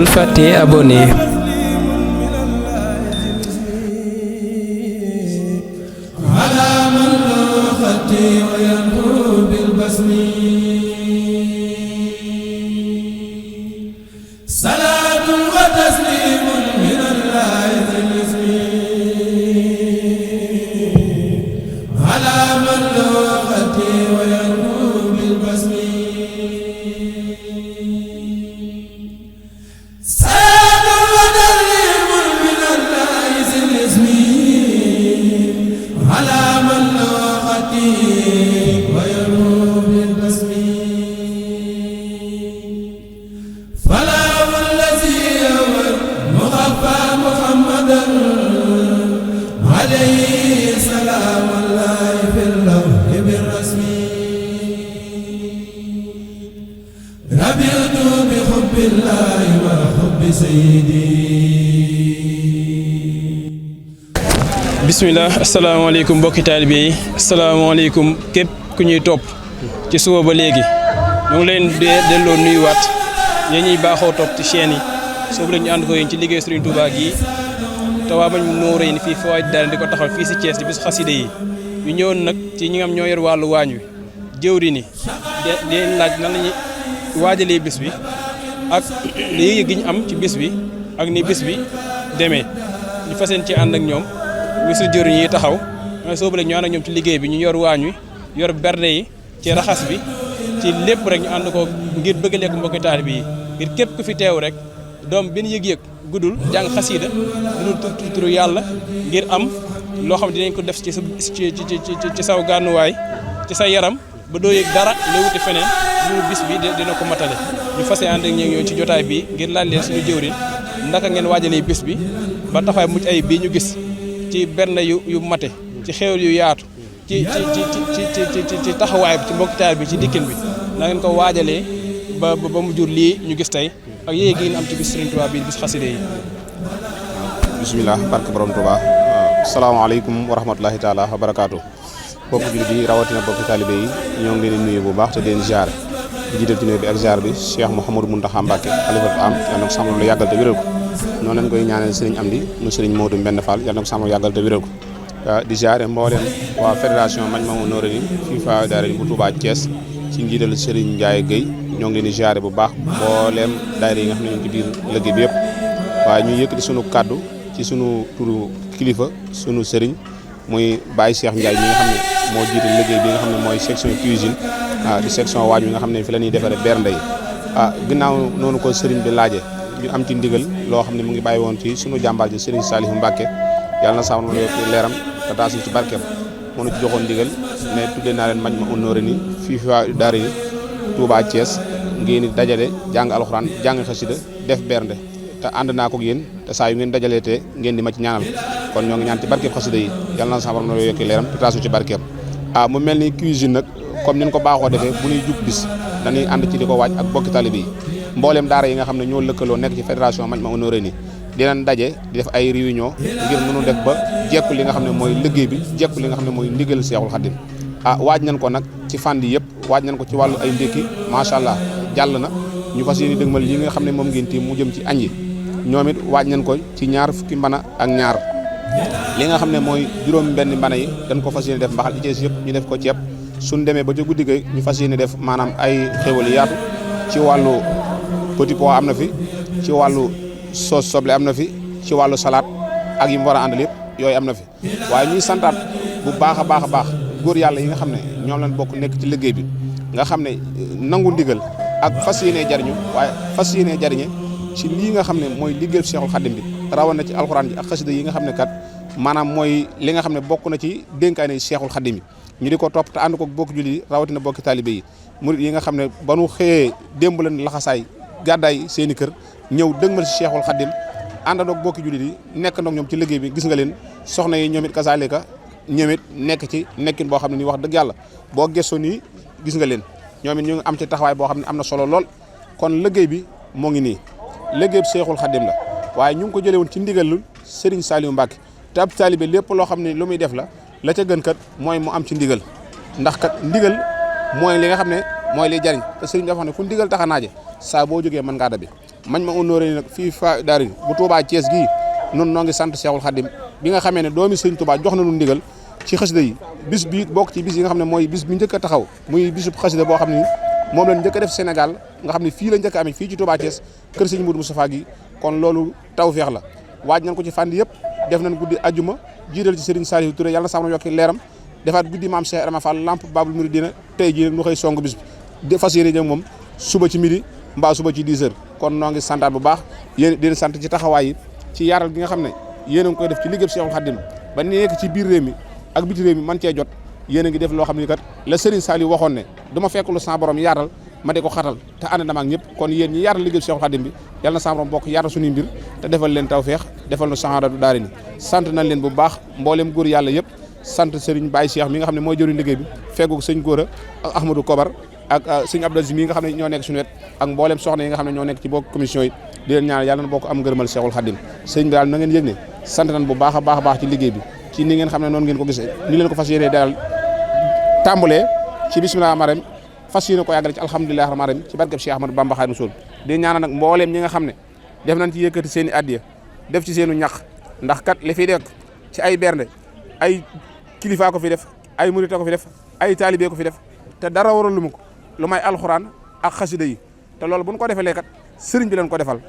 bul fàtte abonné. bismillah asalaamaaleykum mbokki taalibe yi asalaamaaleykum képp ku ñuy topp ci suba ba léegi ñu ngi leen delloo nuyuwaat ñi ñuy baaxoo topp ci chaîne yi soobu la ñu ànd ko yéen ci liggéey Serigne Touba gii te waa Majmahun Nurayni fii Fawaa'id Daara di ko taxal fii si Thiès di bis xaside yi ñu ñëwoon nag ci ñi nga xam ñoo yor wàllu waañ wi jëwri ni di laaj nan lañuy waajalee bis bi ak yëg gi ñu am ci bis bi ak ni bis bi demee ñu fas yéene ci ànd ak ñoom ministre jëriñ yi taxaw soobu rek ñu ànd ak ñoom ci liggéey bi ñu yor waañ wi yor berde yi ci raxas bi ci lépp rek ñu ànd ko ngir bëgg lekk mbokki taalibe yi ngir képp ku fi teew rek doom benn yëg-yëg guddul jàng xasiida dudul turu yàlla ngir am loo xam ne dinañ ko def ci saw gànnuwaay ci sa yaram ba doo yëg dara la wuti feneen lu bis bi dina ko matale ñu fas ànd ak ñoom ci jotaay bi ngir laaj leen suñu jëwriñ ndaka ngeen waajalee bis bi ba taxawaay mucc ay bii ñu gis ci berne yu mate ci xéwal yu yaatu ci taxawaay bi ci mbokk taal bi ci dikkin bi na ngeen ko waajalee ba mu jur lii ñu gis tey ak yéeg gi ngeen am ci bis Serigne Touba bi bis xaside yi. bisimilah barke borom Touba. salaamaaleykum wa rahmatulahi taala wa barakaatu. bokk jullit yi rawatina bokk taalibe yi ñoo ngi leen di nuyu bu baax te di leen ziar di jiital ci nuyu bi ak ziar bi Cheikh Mouhamadou Mountakha Mbacké xalifatul am yàlla na ko sàmm lu yàggal te wéral ko. noonu lañ koy ñaanal Serigne Amdi mu Serigne Modou Mbend Fall yàlla na ko sàmm yàggal te wéral ko di ziare mbooleem waa fédération Majmahun Nurayni fii Fawaa'id Daara bu Touba Thiès ci njiital Serigne Ndiaye Guèye ñoo ngi leen di ziare bu baax mbooleem daayira yi nga xam ne ñu ci biir liggéey bi yëpp waaye ñu yëkkati sunu kaddu ci sunu turu kilifa sunu Serigne muy Baye Cheikh Ndiaye mi nga xam ne moo jiite liggéey bi nga xam ne mooy section cuisine di section waañ bi nga xam ne fi la ñuy defaree bernde yi ginnaaw noonu ko Serigne bi laaje ñu am ci ndigal loo xam ne mu ngi bàyyi woon ci sunu jàmbaar ji Serigne Saliou Mbacké yàlla na sax ma leeram te taas ci barkeem moo ñu ci joxoon ndigal ne tuddee naa leen Majmahun Nurayni fii Fawaa'id Daara yi Touba Thiès ngeen di dajale jàng alxuraan jàng xasida def bernde te ànd naa ko ak yéen te saa yu ngeen dajalee te ngeen di ma ci ñaanal kon ñoo ngi ñaan ci barkeem xasida yi yàlla na sax ma yokki leeram te taasu ci barkeem mu mel ni cuisine nag comme ni ñu ko baaxoo defee bu ñuy jub bis dañuy ànd ci di ko waaj ak bokki taalibe yi mbooleem daara yi nga xam ne ñoo lëkkaloo nekk ci fédération Majmahun Nurayni dinañ daje di def ay réunion ngir mënu def ba jekku li nga xam ne mooy liggéey bi jekku li nga xam ne mooy ndigal Seexul Xaddim waaj nañ ko nag ci fànn yëpp waaj nañ ko ci wàllu ay ndékki macha allah jàll na ñu fas yéene dëgmal li nga xam ne moom ngeen tiim mu jëm ci añ yi ñoom it waaj nañ ko ci ñaar fukki mbana ak ñaar li nga xam ne mooy juróom benn mbana yi dañ ko fas yéene def mbaxal ci yëpp ñu def ko ceeb suñ demee ba ca guddi ga ñu fas yéene def maanaam ay xéwal yaatu ci wàllu petit pois am na fi ci wàllu sauce soble am na fi ci wàllu salade ak yi mu war a àndal yëpp yooyu am na fi waaye ñuy santaat bu baax a baax góor yàlla yi nga xam ne ñoom lañ bokk nekk ci liggéey bi nga xam ne nangu ndigal ak fas yéenee jariñu waaye fas yéenee jariñe ci lii nga xam ne mooy liggéey Seexul Xaddim bi rawan na ci alxuraan ji ak xasida yi nga xam ne kat maanaam mooy li nga xam ne bokk na ci dénkaane Seexul Xaddim bi ñu di ko topp te ànd ko bokk julli yi rawatina bokki taalibe yi murid yi nga xam ne ba nu xëyee démb leen laxasaay gàddaay seeni kër ñëw dëgmal si Seexul Xaddim àndandoog bokki jullit yi nekk ndoog ñoom ci liggéey bi gis nga leen soxna yi ñoom it kasaalika ñoom it nekk ci nekkin boo xam ne nii wax dëgg yàlla boo gëstoo nii gis nga leen ñoom it ñu ngi am ci taxawaay boo xam ne am na solo lool kon liggéey bi moo ngi nii liggéey bi Seexul Xaddim la waaye ñu ngi ko jëlee woon ci ndigalul Serigne Saliou Mbacké te ab taalibe lépp loo xam ne lu muy def la ca gën kat mooy mu am ci ndigal ndax kat ndigal mooy li nga xam ne mooy liy jariñ te Serigne dafa wax ne ku ndigal tax a naaje saa boo jógee mën ngaa dabi mañ ma honoré ni nag fii fa daari bu Touba Thiès gii nun noo ngi sant Cheikhul Khadim bi nga xamee ne doomi Sëriñ Touba jox na nu ndigal ci xasida yi bis bi bokk ci bis yi nga xam ne mooy bis bi njëkk a taxaw muy bisub xasida boo xam ne moom lañ njëkk a def Sénégal nga xam ne fii la njëkk a amee fii ci Touba Thiès kër Sëriñ Modou Moustapha gi kon loolu tawfeex la waaj nañ ko ci fànn yëpp def nañ guddi ajjuma jiital ci Serigne Saliou Touré yàlla na sama yokki leeram defaat guddi maam Cheikh Rama Fall lamp Babul Mouridina tey jii nag ñu xëy song bis bi fas yéene jëm moom suba ci midi mbaa suba ci 10 heures kon noo ngi santaat bu baax yéen di leen sant ci taxawaay yi ci yaaral gi nga xam ne yéen a ngi koy def ci liggéey Cheikhul Khadim ba nekk ci biir réew mi ak biti réew mi man cee jot yéen a ngi def loo xam ne kat la Serigne Saliou waxoon ne du ma fekk lu sa borom yaatal ma di ko xatal te ànd dama ak ñëpp kon yéen ñi yaatal liggéey Cheikhul Khadim bi yàlla na sa borom bokk yaatal suñuy mbir te defal leen tawfeex defal nu saxaadatu daari ni sant nañ leen bu baax mboolem góor yàlla yëpp sant Serigne Baye Cheikh mi nga xam ne mooy jëriñ liggéey bi feggu sëñ Góora ak Ahmadou Kobar ak sëñ Abdou Aziz mi nga xam ne ñoo nekk suñu wet ak mboolem soxna yi nga xam ne ñoo nekk ci bokk commission yi di leen ñaanal yàlla na bokk am ngërëmal Cheikhul Khadim sëñ bi daal na ngeen yëg ne sant nañ bu baax a baax ci liggéey bi ci ni ngeen xam ne noonu ngeen ko gisee ni leen ko fas yéene daal tàmbalee ci bismillah maram fas yéene ko yàggale ci alhamdulilah rahmaan rahim ci barkeb Cheikh Ahmadou Bamba Khadimu Rasul di ñaanal nag mbooleem ñi nga xam ne def nañ ci yëkkati seen i addiya def ci seenu ñax ndax kat li fi dekk ci ay bernde ay kilifa ko fi def ay murita ko fi def ay taalibe ko fi def te dara waral lu mu ko lu may alxuraan ak xasida yi te loolu bu ñu ko defalee kat sëriñ bi leen ko defal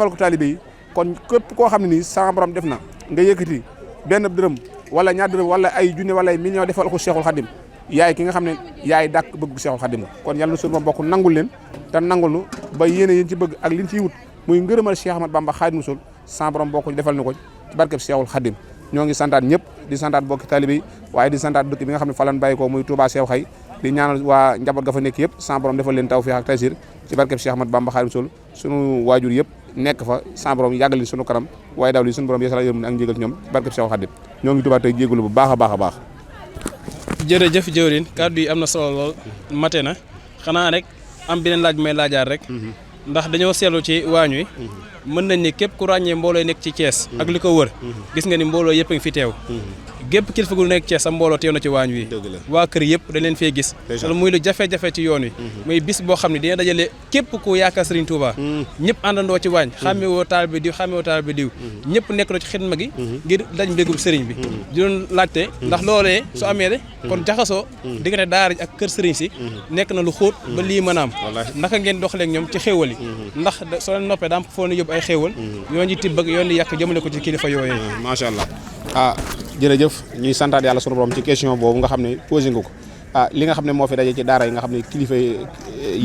ko taalibe yi kon képp koo xam ne nii sama borom def na nga yëkkati benn dërëm wala ñaar dërëm wala ay junne wala ay million defal ko Cheikhul Khadim yaay ki nga xam ne yaay dàkk bëgg Cheikhul Khadim kon yàlla na suñu borom bokk nangul leen te nangul nu ba yéene yéen ci bëgg ak liñ ciy wut muy ngërëmal Cheikh Ahmadou Bamba Khadimu Rasul sama borom bokk defal na ko ci barkeb Cheikhul Khadim ñoo ngi santaat ñëpp di santaat bokki taalibe yi waaye di santaat dëkk bi nga xam ne fa lan bàyyi ko muy Touba Cheikh Xay di ñaanal waa njaboot ga fa nekk yëpp sama borom defal leen tawfiix ak taysir ci barkeb Cheikh Ahmadou Bamba Khadimu Rasul sunu waajur yëpp nekk fa sama borom yàggal leen sunu kanam waaye daaw li sunu borom yeesal yërmande ak njégal ci ñoom ci barkeb Cheikhul Khadim ñoo ngi tubaat tey jégalu bu baax a baax jërëjëf jëwriñ kàddu yi am na solo lool mate na xanaa rek am beneen laaj may laajaat rek ndax dañoo seetlu ci waañ wi mën nañ ni képp ku ràññee mbooloo nekk ci Thiès ak li ko wër gis nga ni mbooloo yëpp a ngi fi teew gépp kilifa gu nekk Thiès sa mbooloo teew na ci waañ wi waa kër yëpp dañ leen fee gis loolu muy lu jafe-jafe ci yoon wi muy bis boo xam ne dina dajale képp ku yaakaar Serigne Touba ñëpp àndandoo ci waañ xàmmewoo taalibe diw ñëpp nekk na ci xidma gi ngir daj mbégum Serigne bi di doon laajte ndax loolee su amee de kon jaxasoo diggante daara ji ak kër Serigne si nekk na lu xóot ba lii mën a am naka ngeen doxaleeg ñoom ci xéewal yi ndax soo leen noppee daam foo na yóbbu ay xéewal yoon yi tibb ak yoon yi yàq jëmale ko ci kilifa yooyee macha allah jërëjëf ñuy santaat yàlla sunu borom ci question boobu nga xam ne posé nga ko li nga xam ne moo fi daje ci daara yi nga xam ne kilifa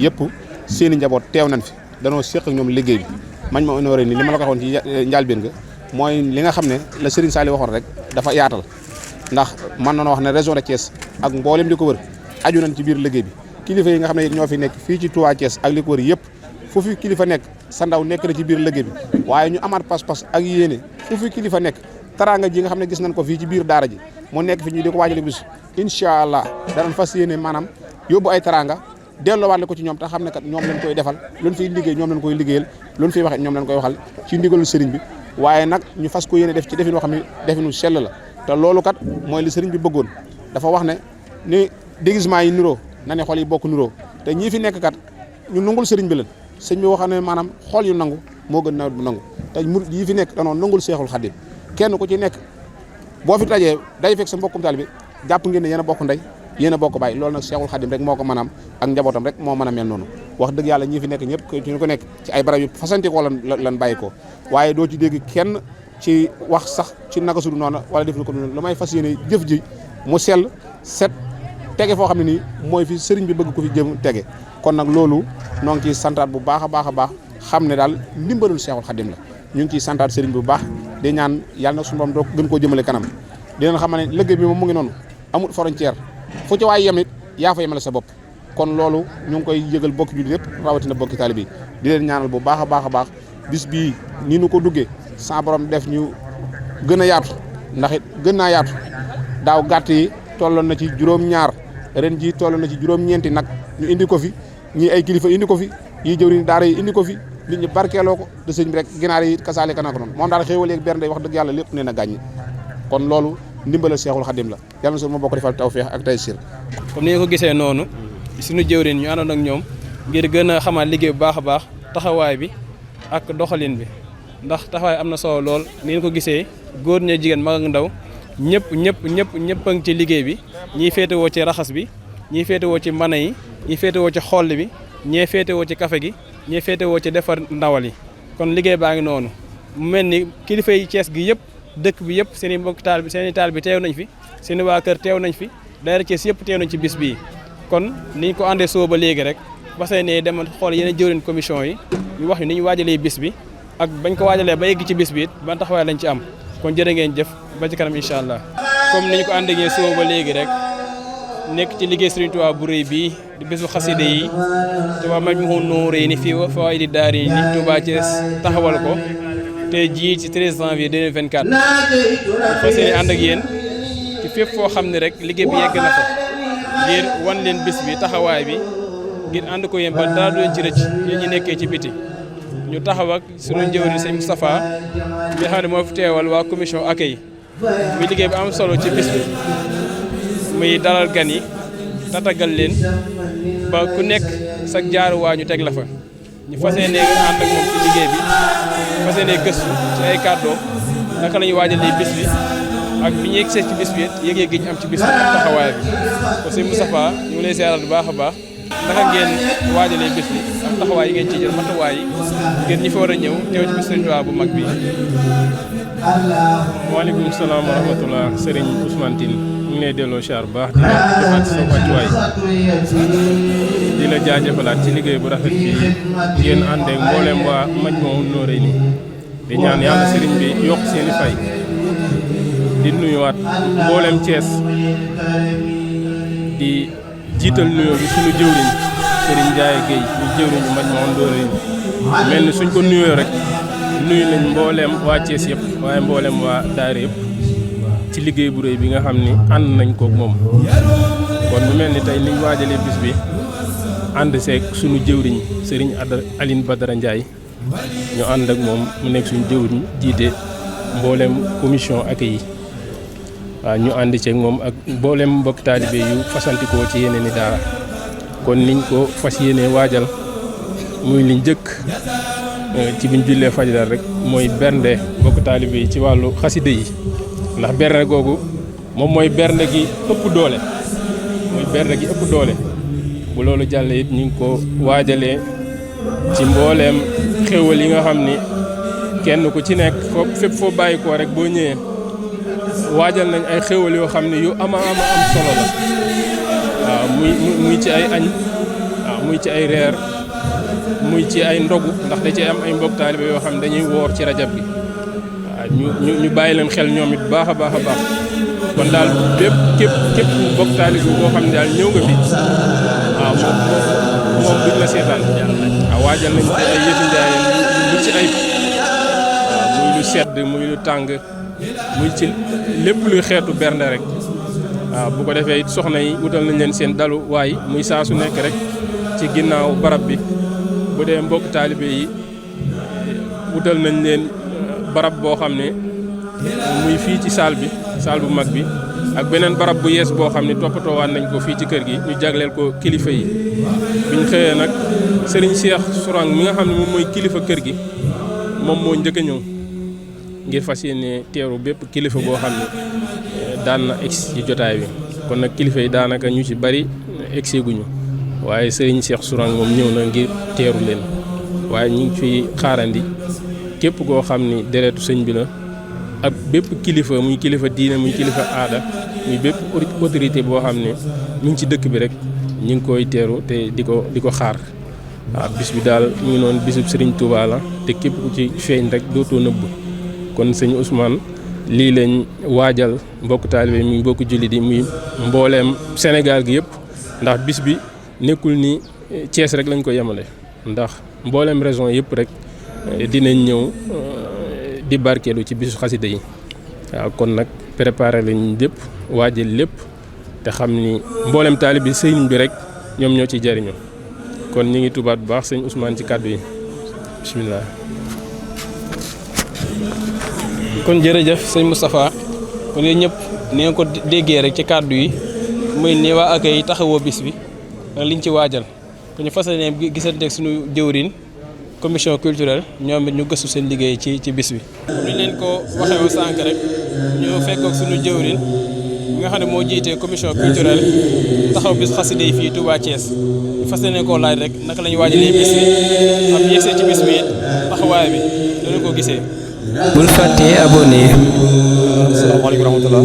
yëpp seen i njaboot teew nañ fi danoo séq ak ñoom liggéey bi mañ ma honoré ni li ma la ko waxoon ci njàlbéen nga mooy li nga xam ne la Serigne Saliou waxoon rek dafa yaatal ndax mën nañoo wax ne région de Thiès ak mboolem li ko wër aju nañ ci biir liggéey bi kilifa yi nga xam ne ñoo fi nekk fii ci Touba Thiès ak li ko wër yëpp foofu kilifa nekk sa ndaw nekk na ci biir liggéey bi waaye ñu amaat pas-pas ak yéene foofu kilifa nekk taraanga ji nga xam ne gis nañ ko fii ci biir daara ji mu nekk fi ñu di ko waajale bis incha allah danañ fas yéene maanaam yóbbu ay taraanga delloowaat ko ci ñoom te xam ne kat ñoom lañ koy defal luñ fiy liggéey ñoom lañ koy liggéeyal luñ fiy waxe ñoom lañ koy waxal ci ndigalul sëriñ bi waaye nag ñu fas ko yéene def ci defin woo xam ne definu sell la te loolu kat mooy li sëriñ bi bëggoon dafa wax ne ni déguisement yi niroo na ne xol yi bokk niroo te ñii fi nekk kat ñu nangul sëriñ bi leen sëriñ bi wax ne maanaam xol yu nangu moo gën nawet bu nangu te murid yi fi nekk danoo nangul Seexul Xadim kenn ku ci nekk boo fi tajee day fekk sa mbokkum taalibe bi jàpp ngeen ne yéen a bokk ndey yéen a bokk baay loolu nag Seexul Xadim rek moo ko mën a am ak njabootam rek moo mën a mel noonu wax dëgg yàlla ñi fi nekk ñëpp ñu ko nekk ci ay barab yu fasanti ko lan bàyyi ko waaye doo ci dégg kenn ci wax sax ci naka sudu noonu wala def na ko lu may fas yéene jëf ji mu sell set tege foo xam ne nii mooy fi sëriñ bi bëgg ko fi jëm tege kon nag loolu noo ngi ciy santaat bu baax a baax xam ne daal ndimbalul Seexul Xadim la ñu ngi ciy santaat sëriñ bu baax di ñaan yàlla na suñu borom doo gën koo jëmale kanam di leen xam ne liggéey bi moom mu ngi noonu amul frontière fu ci waay yem it yaa fa yemale sa bopp kon loolu ñu ngi koy yëgal bokki jullit yëpp rawatina bokki taalibe yi di leen ñaanal bu baax a baax bis bii nii nu ko duggee sa borom def ñu gën a yaatu ndax it gën naa yaatu daaw gàtt yi tolloon na ci juróom-ñaar ren jii tolloon na ci juróom-ñeenti nag ñu indi ko fi ñii ay kilifa indi ko fi yii jëwriñ daara yi indi ko fi nit ñi barkeeloo ko te sëñ bi rek ginaar yi kasaale kana ko noonu moom daal xéewal yeeg bernde wax dëgg yàlla lépp nee na gàññi kon loolu ndimbalal Seexul Xadim la yàlla na su ma bokk defal tawfeex ak taysir comme ni nga ko gisee noonu suñu jëwriñ ñu àndoon ak ñoom ngir gën a xamaat liggéey bu baax a baax taxawaay bi ak doxalin bi ndax taxawaay am na solo lool ni ngeen ko gisee góor ña jigéen mag ak ndaw ñëpp a ngi ci liggéey bi ñii féetewoo ci raxas bi ñii féetewoo ci mbana yi ñii féetewoo ci xoll bi ñee féetewoo ci café gi ñee féetewoo ci defar ndawal yi kon liggéey baa ngi noonu mu mel ni kilifa yi Cees gi yëpp dëkk bi yëpp seen i mbokk taal bi seen i taal bi teew nañ fi seen i waa kër teew nañ fi daayira Cees yëpp teew nañ ci bis bii kon niñ ko àndee soo ba léegi rek basee ne demal xool yeneen jëwriñ commission yi ñu wax ñu ni ñu waajalee bis bi ak bañ ko waajalee ba yegg ci bis bi it ban taxawaay lañ ci am kon jërë ngeen jëf ba ci kanam incha allah comme ni ñu ko àndee soo ba léegi rek nekk ci liggéey Serigne Touba bu rëy bii di bésu xaside yi Touba Majmahun Nurayni fii Fawaa'idi Daarayni Touba Thiès taxawal ko tey jii ci 13 janvier 2024 fas yéene ànd ak yéen ci fépp foo xam ne rek liggéey bi yegg na fa ngir wan leen bis bi taxawaay bi ngir ànd ko yéen ba dara du leen ci rëcc yéen ñi nekkee ci biti ñu taxaw ak sunu njëwriñ Sëñ Moustapha bi nga xam ne moo fi teewal waa commission accueil muy liggéey bi am solo ci bis bi muy dalal gan yi tatagal leen ba ku nekk sa jaaruwaa ñu teg la fa ñu fas yéene ànd ak moom ci liggéey bi fas yéene gëstu ci ay kàddoo naka la ñuy waajalee bis bi ak bi ñu yegsee ci bis bi yëg-yëg gi ñu am ci bis bi ak taxawaay bi kon Sëñ Moustapha ñu ngi lay seeral bu baax a baax naka ngeen waajalee bis bi ak taxawaay yi ngeen ci jël matuwaay yi ngeen ñi fa war a ñëw teew ci bis Sëñ Tuubaa bu mag bi. waaleykum salaam wa rahmatulah Serigne Ousmane Tine ñu ngi lay delloo siyaar bu baax di la joxaat sa wàccuwaay di la jaajëfalaat ci liggéey bu rafet bi ngeen ànd ak mboolem waa Majmahun Nurayni di ñaan yàlla Serigne bi yokk seeni fay di nuyuwaat mboolem Thiès di jiital nuyoo bi suñu jëwriñ Serigne Ndiaye Guèye ñu jëwriñu Majmahun Nurayni mel ni suñ ko nuyoo rek nuyu nañ mboolem waa Thiès yëpp waaye mboolem waa daayira yëpp ci liggéey bu rëy bi nga xam ni ànd nañ kook moom kon mu mel ni tey liñ waajalee bis bi ànd seeg suñu jëwriñ Serigne Aline Badara Ndiaye ñu ànd ak moom mu nekk suñu jëwriñ jiite mboolem commission accueil yi waaw ñu ànd ceeg moom ak mboolem mbokk taalibe yu fasantikoo ci yeneen i daara kon niñ ko fas yéenee waajal muy liñ jëkk ci biñ jullee fajar rek mooy bernde mbokk taalibe yi ci wàllu xaside yi ndax bernde googu moom mooy bernde gi ëpp doole bu loolu jàllee it ñu ngi ko waajalee ci mbooleem xéwal yi nga xam ni kenn ku ci nekk fépp foo bàyyi koo rek boo ñëwee waajal nañ ay xéwal yoo xam ne yu ama am solo la waaw muy ci ay añ waaw muy ci ay reer muy ci ay ndogu ndax da ci am ay mbokk taalibe yoo xam ne dañuy woor ci rajab gi waaw ñu bàyyi leen xel ñoom it baax a baax kon daal képp mbokk taalibe boo xam ne daal ñëw nga fi waaw moom duñ la seetaan waaw waajal nañ ci ay yëfi njaayeen lu ci ay waaw muy lu sedd muy lu tàng muy ci lépp luy xeetu bernde rek waaw bu ko defee it soxna yi wutal nañ leen seen dalu waay muy saa su nekk rek ci ginnaaw barab bi bu dee mbokk taalibe yi wutal nañ leen barab boo xam ne muy fii ci salle bu mag bi ak beneen barab bu yees boo xam ne toppatoowaat nañ ko fii ci kër gi ñu jagleel ko kilifa yi biñ xëyee nag Serigne Cheikh Sourang mi nga xam ne moom mooy kilifa kër gi moom moo njëkk a ñëw ngir fas yéene teeru bépp kilifa boo xam ne daan na egsi ci jotaay bi kon nag kilifa yi daanaka ñu ci bari egsi guñu waaye Serigne Cheikh Sourang moom ñëw na ngir teeru leen waaye ñu ngi fi xaarandi képp koo xam ni deretu sëñ bi la ak bépp kilifa muy kilifa diine muy kilifa aada muy bépp autorité boo xam ne mu ngi ci dëkk bi rek ñu ngi koy teeru te di ko xaar waaw bis bi daal mu ngi noonu bisub Serigne Touba la te képp ku ci feeñ rek dootoo nëbb kon sëñ Ousmane lii lañ waajal mbokk taalibe muy mbokk jullit yi muy mbooleem Sénégal gi yëpp ndax bis bi nekkul ni Thiès rek lañ ko yemale ndax mbooleem région yëpp rek dinañ ñëw di barkeelu ci bisu xasida yi waaw kon nag préparé lañ lépp waajal lépp te xam ni mboolem taalibe bi sëriñ bi rek ñoom ñoo ci jariñu kon ñu ngi tubaat bu baax sëñ Ousmane ci kàddu yi bisimilah. kon jërëjëf sëñ Moustapha kon yéen ñëpp ni nga ko déggee rek ci kàddu yi muy ni waa accueil taxawoo bis bi ak liñ ci waajal ko ñu fas yéene gisanteeg suñu jëwriñ commission culturelle ñoom it ñu gëstu seen liggéey ci bis bi. ni leen ko waxee woon sànq rek ñu fekkoog suñu jëwriñ bi nga xam ne moo jiite commission culturelle taxaw bis xasida yi fii Touba Thiès ñu fas yéene koo laaj rek naka la ñu waajalee bis bi am yegsee ci bis bi it taxawaay bi dana ko gisee. bul fàttee abonné. asalaamaaleykum wa rahmatulah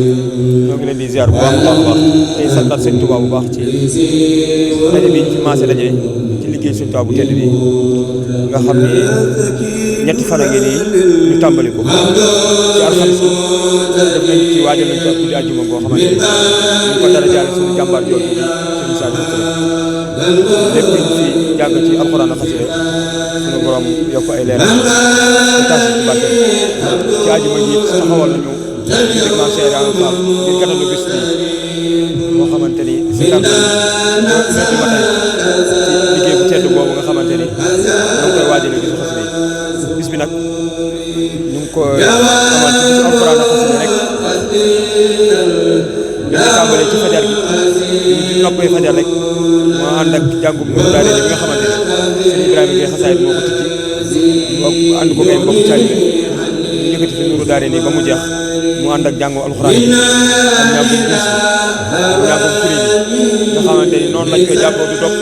ñoo ngi leen di ziar bu baax a baax tey santaat seen Touba bu baax ci daje bi ñu fi maase daje ci liggéey seen Touba bu tedd bi nga xam ne ñetti fan a ngi nii ñu tàmbali ko ci alxames def nañ ci waajal nañ ko guddi àjjuma boo xamante ni ñu ko dara jaale suñu jàmbaar jooju suñu Saliou Touré lépp luñ fi jàng ci alxuraan ak xasida suñu borom yokk ay leeral te taas ci barke ci àjjuma ji taxawal nañu maam Cheikh Ibrahima Fall ngir gàttalu bis bi boo xamante ni si kàddu gi ba tey ci liggéey bu tedd boobu nga xamante ni ñoo ngi koy waajalee bisu xasida yi bis bi nag ñu ngi koy amal ci bisu alxuraan ak xasida rek ñu ngi tàmbalee ci fajar gi ñu noppee fajar rek moo ànd ak jàngum Nuuru Daarayni bi nga xamante ni sëñ Ibrahima Gueye xasaayid moo ko tijji ànd ko ngay mbokk taalibe ñu yëkkati fi Nuuru Daarayni ba mu jeex mu ànd ak jàngu alxuraan yi ak njàngum bis bi njàngum kuréel yi nga xamante ni noonu lañ koy jàppoo du dog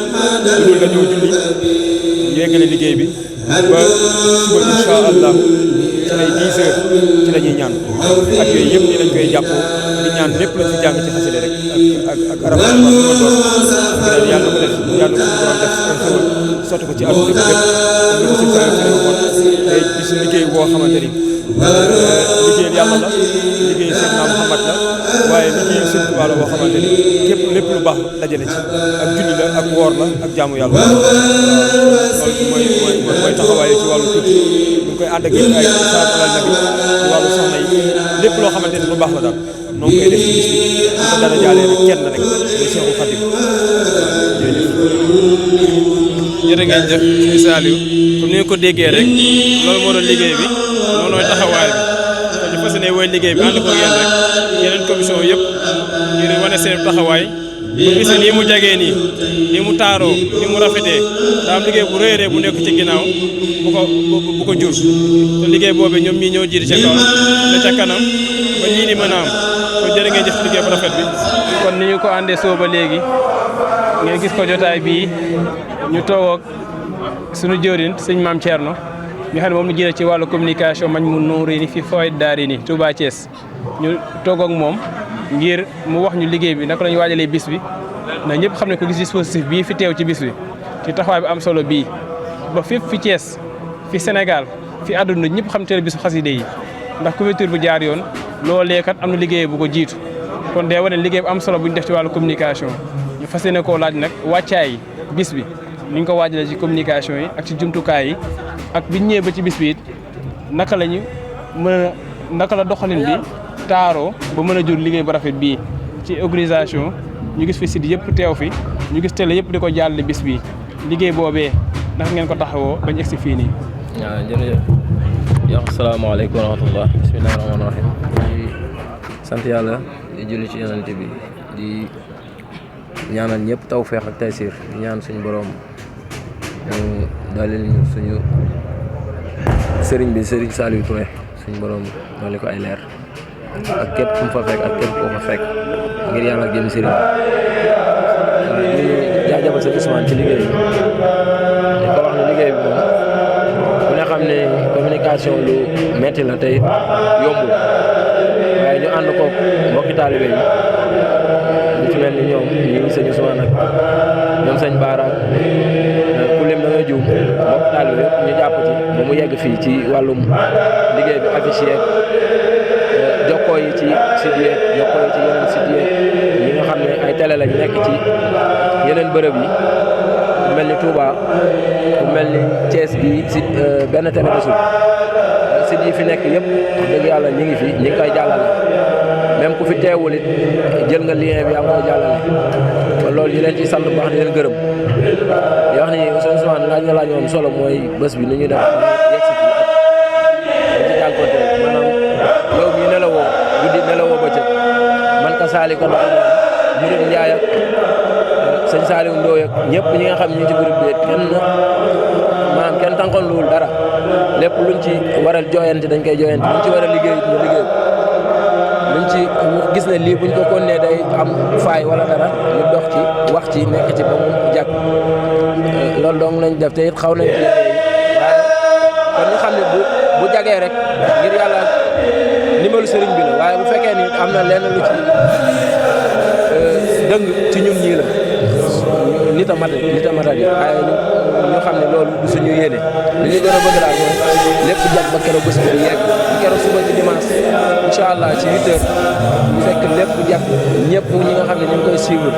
lu dul dañoo julli yeggale liggéey bi ba suba incha allah ci lay 10 heures ci la ñuy ñaan ak yooyu yëpp ni lañ koy jàppoo di ñaan lépp lañ fi jàng ci xasida rek ak arab ma doon ngir yàlla ko def yàlla ko borom def ay xewal sotti ko ci àdduna bi lépp ñu ko suñu saa yoo xam tey bisu liggéey boo xamante ni liggéeyal yàlla la liggéey Seydina Muhammad la waaye liggéey Sëñ Tuubaa la boo xamante ni képp lépp lu baax dajale ci ak julli la ak woor la ak jaamu yàlla loolu mooy taxawaaye ci wàllu tuuti ñu ngi koy ànd ak ay salaatu ala nabi ci wàllu soxna yi lépp loo xamante ni lu baax la daal noo ngi koy def ci bis bi ñu ko dara jaalee rek kenn rek muy Seexul Xadim jërë ngeen jëf ci Saliou comme ni nga ko déggee rek loolu moo doon liggéey bi noonu mooy taxawaay bi kon ñu fas yéene woy liggéey bi ànd ko yéen rek yeneen commission yëpp ngir wane seen taxawaay ba gis nii mu jagee nii ni mu taaroo ni mu rafetee daa am liggéey bu réeree bu nekk ci ginnaaw bu ko jur te liggéey boobee ñoom ñii ñoo jiite ca kaw ne ca kanam ba ñii ni mën a am kon jërë ngeen jëf ci liggéey bu rafet bi kon ni ñu ko àndee soo ba léegi ngeen gis ko jotaay bii ñu toog ak sunu jëwriñ sëñ Maam Thierno ñu xam ne moom ñu jëlee ci wàllu communication Majmahun Nurayni fi Fawaaid Daarayni Touba Thiès ñu toog ak moom ngir mu wax ñu liggéey bi naka la ñu waajalee bis bi ndax ñëpp xam ne ko gis dispositif bii fi teew ci bis bi ci taxawaay bi am solo bii ba fépp fi Thiès fi Sénégal fi àdduna ñëpp xam te bisu xaside yi ndax couverture bu jaar yoon loolee kat am na liggéey bu ko jiitu kon day wane liggéey bu am solo bu ñu def ci wàllu communication ñu fas yéene koo laaj nag wàccaay bis bi ni ñu ko waajalee ci communication yi ak ci jumtukaay yi ak biñ ñëwee ba ci bis bi it naka la ñu mën a naka la doxalin bi taaroo ba mën a jur liggéey bu rafet bii ci organisation ñu gis fi site yëpp teew fi ñu gis télé yëpp di ko jàllale bis bi liggéey boobee naka ngeen ko taxawoo bañ egsi fii nii. waaw jërëjëf yow asalaamaaleykum wa rahmatullah bismillahi rahmaani rahim di sant yàlla di julli ci yonent bi di ñaanal ñëpp tawfeex ak taysiir di ñaan suñu borom ñu dalil ñu suñu sëriñ bi sëriñ Saliou Touré suñu borom dolli ko ay leer ak képp ku mu fa fekk ak képp ku fa fekk ngir yàlla ak jëm sëriñ waaw ñu jaajëfal sa Ousmane ci liggéey bi di ko wax ne liggéey bi moom ku ne xam ne communication lu metti la tey yombul waaye ñu ànd ko mbokki taalibe yi ñu ci mel ni ñoom ñu sëñ Ousmane ak ñoom sëñ Baara ku lim da nga juum mbokki taalibe yëpp ñu jàpp ci ba mu yegg fii ci wàllum liggéey bi affiché jokkoo yi ci site yi jokkoo yi ci yeneen site yi nga xam ne ay télé lañ nekk ci yeneen bërëb yi ku mel ni Touba ku mel ni Thiès gi si benn télé desul site yi fi nekk yëpp wax dëgg yàlla ñi ngi fi ñi ngi koy jàllale même ku fi teewul it jël nga lien bi yaa ngi koy jàllale ba loolu ñu leen ci sant bu baax di leen gërëm di wax ni Ousmane laaj nga laaj moom solo mooy bés bi ni ñu def yegg si fii ak ci jànkoonte maanaam yow mii nelawoo guddi nelawoo bëccëg man ka saali ko ndax Murid Njaay ak sëñ Saliou Ndoye ak ñëpp ñi nga xam ne ñu ngi ci groupe bi kenn tànqoon luwul dara lépp luñ ci waral jooyanti dañ koy jooyanti luñ ci war a liggéey ñu liggéey luñ ci gis ne lii buñ ko continuer day am faay wala dara ñu dox ci wax ci nekk ci ba mu jàkk loolu dong lañ def te it xaw nañ ci liggéey waaye kon ñu xam ne bu jagee rek ngir yàlla ndimbalu sëriñ bi la waaye bu fekkee ni am na lenn lu ci dëng ci ñun ñii la nit a matadi waaye ñu xam ne loolu du suñu yéene li ñu gën a bëgg daal mooy lépp jag ba keroog bés bi yegg keroog suba ci dimanche incha allah ci 8 heures bu fekk lépp jag ñëpp ñi nga xam ne ñu ngi koy suivre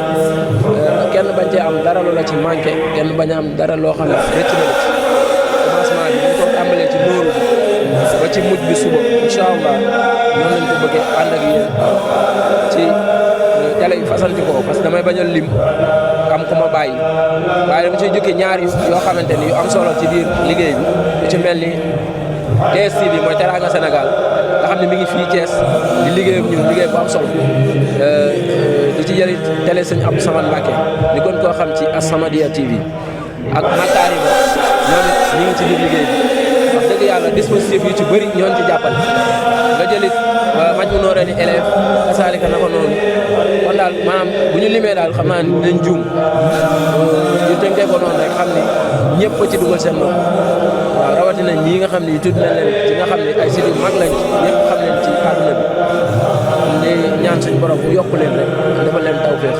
kenn bañ cee am dara loo la ci manqué kenn bañ a am dara loo xam ne rëcc na la ci commencement bi ñu ko tàmbalee ci nóoru ba ci mujj bi suba incha allah noonu lañ ko bëggee ànd ak yéen ci télé yi fasanti ko parce que damay bañ a lim am ku ma bàyyi waaye dama ciy jukki ñaar yoo xamante ni yu am solo ci biir liggéey bi lu ci mel ni DSTV mooy Teranga Sénégal nga xam ne mi ngi fii Thiès di liggéey ak ñun liggéey bu am solo di ci jëriñ télé sëñ Abdou Samad Mbacké ñu gën koo xam ci As-Samadiyya TV ak Makarima ñoom it ñu ngi ci biir liggéey bi wax dëgg yàlla dispositif yu ci bëri ñoon ci jàppale nga jëlit Majmahun Nurayni élève kasaalika naka noonu kon daal maanaam bu ñu limee daal xam naa ne dinañ juum ñu tënkee ko noonu rek xam ni ñëpp ci dugal seen bopp waaw rawatina ñii nga xam ne yu tudd nañ leen ci nga xam ne ay site yu mag lañ ci ñëpp xam leen ci àdduna bi di ñaan suñu borom bu yokk leen rek defal leen tawfeex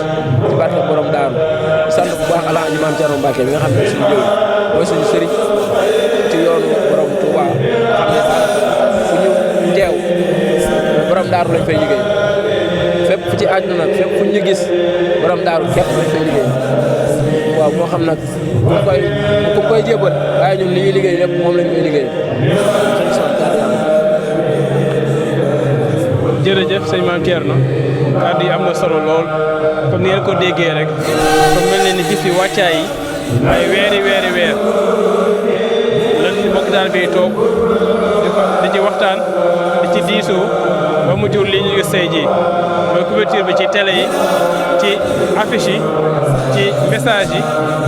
ci barke borom daaru di sant bu baax Alaaji Maam Cerno Mbàkke bi nga xam ne suñu jëw mooy suñu sëriñ ci yoonu borom Touba xam ne fu ñu teew borom daaru lañ fay liggéey fépp fu ci àdduna nag fépp fu ñu gis borom daaru képp lañ fay liggéey waaw moo xam nag ku koy jébal waaye ñun li ñuy liggéey lépp moom lañ koy liggéey jërëjëf sëñ Mame Thierno kàddu yi am na solo lool comme ni ngeen ko déggee rek comme mel ne ni bis bi wàccaay yi ay weer lan mbokk daal bi toog di ci waxtaan di ci diisoo ba mu jur li ñu gis tey jii mooy couverture bi ci télé yi ci affiche yi ci message yi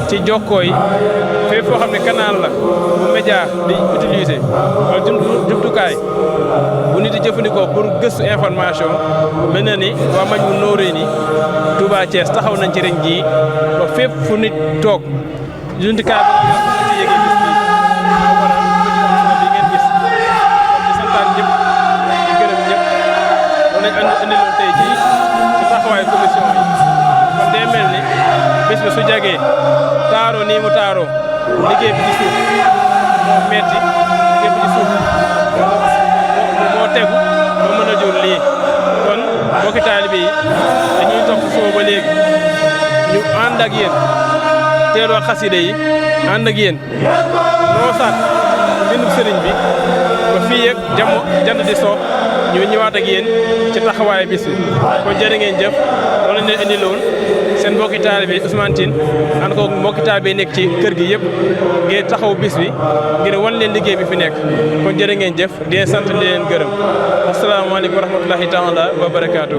ci jokkoo yi fépp foo xam ne canal la bu média di utiliser wala jumtukaay bu nit di jëfandikoo pour gëstu information mel na ni waa Majmahun Nurayni Touba Thiès taxaw nañ ci ren jii ba fépp fu nit toog jumtukaay bi ci yëgee gis bi moo waral bi ngeen gis kon di santaan ñëpp di gërëm ñëpp loolu lañ andi loon tey jii ci taxawaayu commission yi kon day mel ni bés bi su jagee taaroo nii mu taaroo liggéey bi ci suuf moo metti liggéey bi ci suuf moo tegu ba mën a jur lii kon mbokki taalibe yi dañuy topp foofu ba léegi ñu ànd ak yéen teeloo xasida yi ànd ak yéen noo saat bindu sëriñ bi ba fii yëg jant di so ñu ñëwaat ak yéen ci taxawaay bis bi kon jërë ngeen jëf loolu lañ leen indiloon seen mbokki taalibe bi Ousmane Tine ànd ko mbokki taalibe bi nekk ci kër gi yëpp ngir taxaw bis bi ngir wan leen liggéey bi fi nekk kon jërë ngeen jëf di leen sant di leen gërëm asalaamaaleykum wa rahmatulahi taala wa barakaatu.